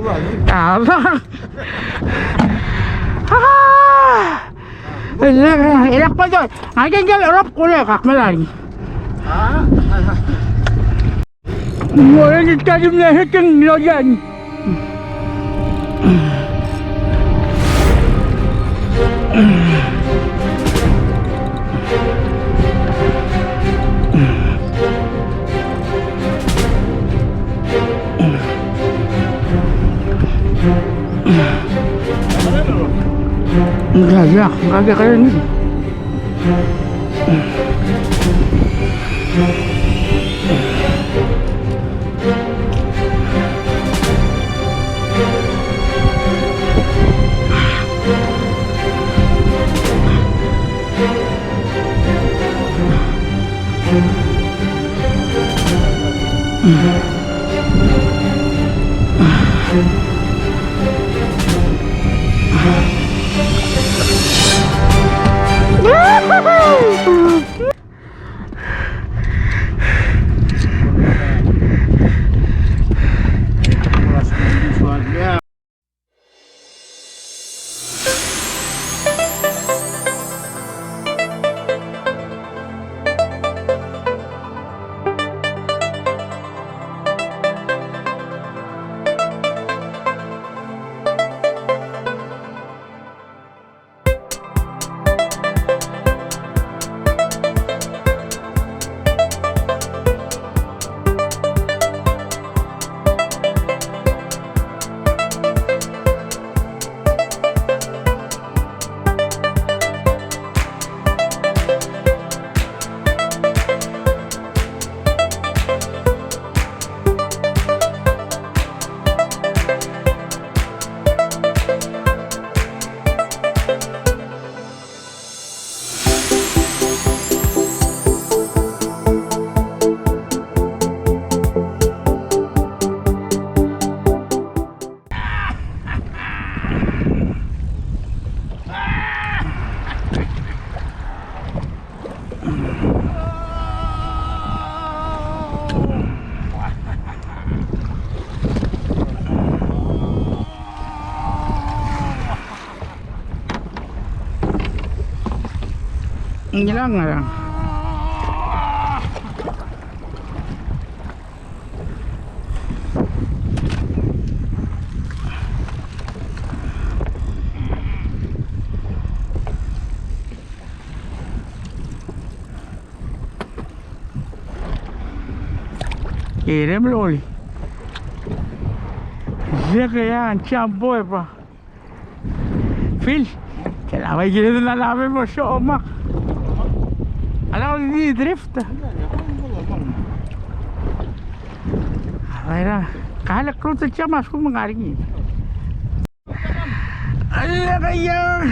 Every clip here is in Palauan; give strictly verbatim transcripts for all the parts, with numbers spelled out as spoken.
Ah, ah. Ele, ele, kbal do. Ai, ke ngii el olab kulek, ak melai. Mo, e ng talim ne heteng loian. Enggak, ya, enggak ada kayak ini. Ngilang, ngilang. Kirem el oli. Zeke ya, chambo e pa. Phil, ke la bai kired el lalabe mo somak. A la di drift. A la era, kalek klou te chamas ku mengaring. A la kaya.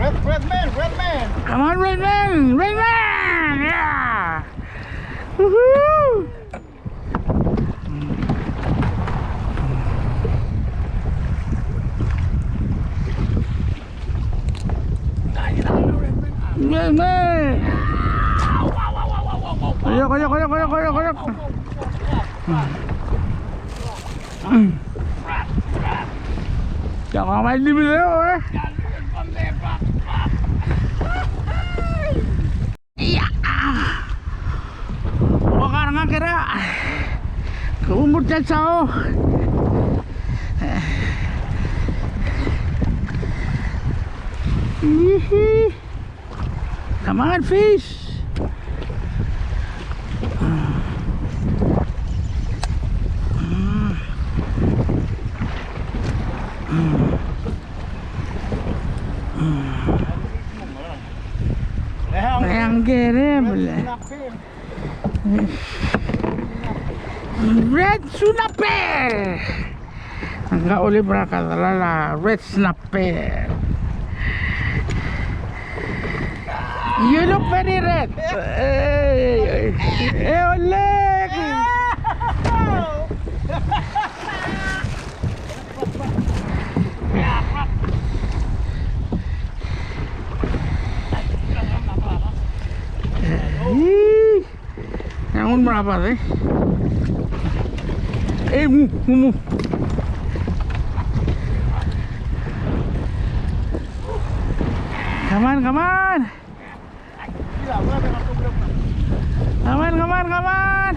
Red, red man, red man. Come on, red man, red man, yeah. Woohoo. Red man. Koyok, koyok, koyok. Jangan main di bawah, eh. Iya. Wakar ngak kira. Ke umur dan sao. Hihi. Come on, fish. Yang kere boleh. Red snapper. Ngka Oliver a kedalal a red snapper. You look very red. Hey, hey, hey, Oleg. Ih, ngangun merabad, eh. Eh, mu, mu, mu. Come on, come on. Come on, come on, come on.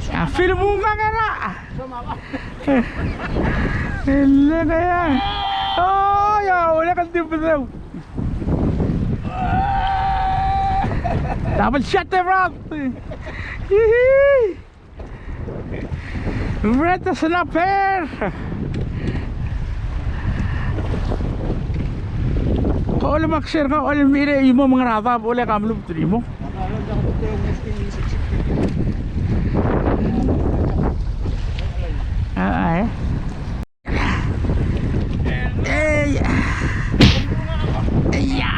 A film mo ngkang e ra. Ele kaya. Oh, ya, ulekan di betul. Double shot, eh, bro. Hihi. Red snapper. Ko ole makser ka ole mire imo mengeradab ole kamlub trimo. Ah, eh. Ei. Ei, ya.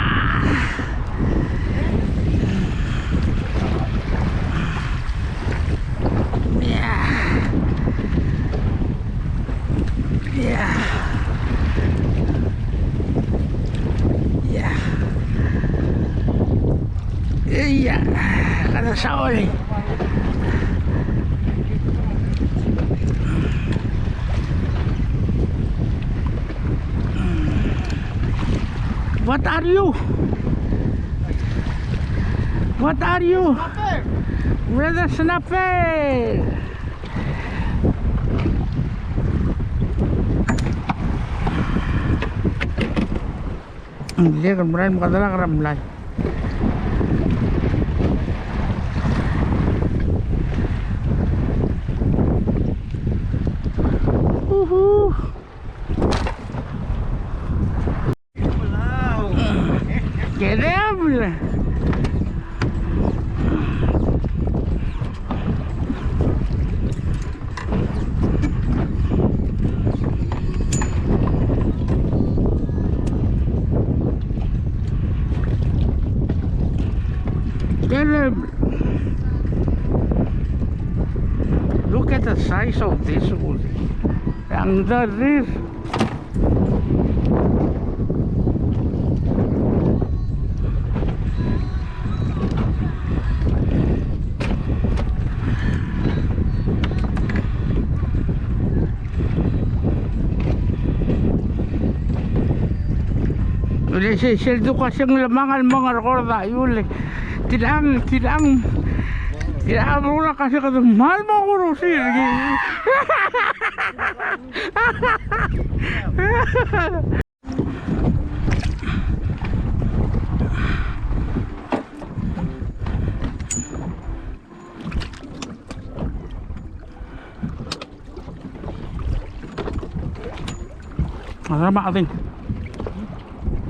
Ya. Ya. Ya. Ei, ya. Kada saul. What are you? What are you? Snapper. Red snapper. Ng diak el merael me kede lak er a mlai. Uhu. Kedebel. Tell them. Look at the size of this wood. And that is Ule se, sel duk a seng lemang el mong er kor da iule. Tilang, tilang. Tilang, bro, la kasi kede mal mo kurusir. Kede er a mechading.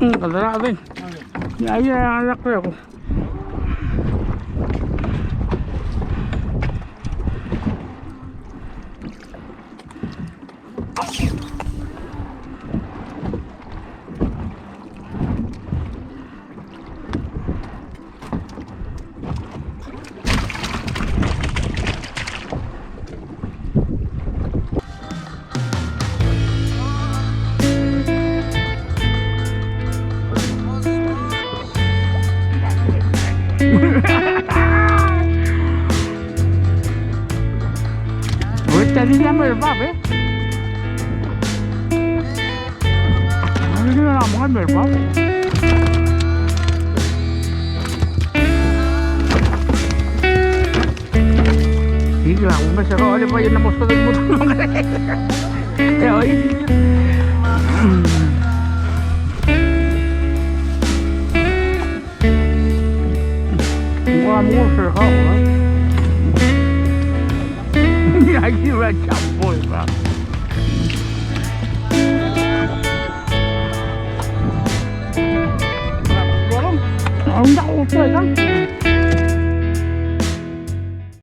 Mm, kede er a mechading. Ia, ia, ia, ia, ia. Uite di mla er bab, e? Di mla er bab. Di mla er bab, e? E, oi. Ng ua mo se kau, e? Ia, ia, jamboi, ba. Ang dako, e, kan?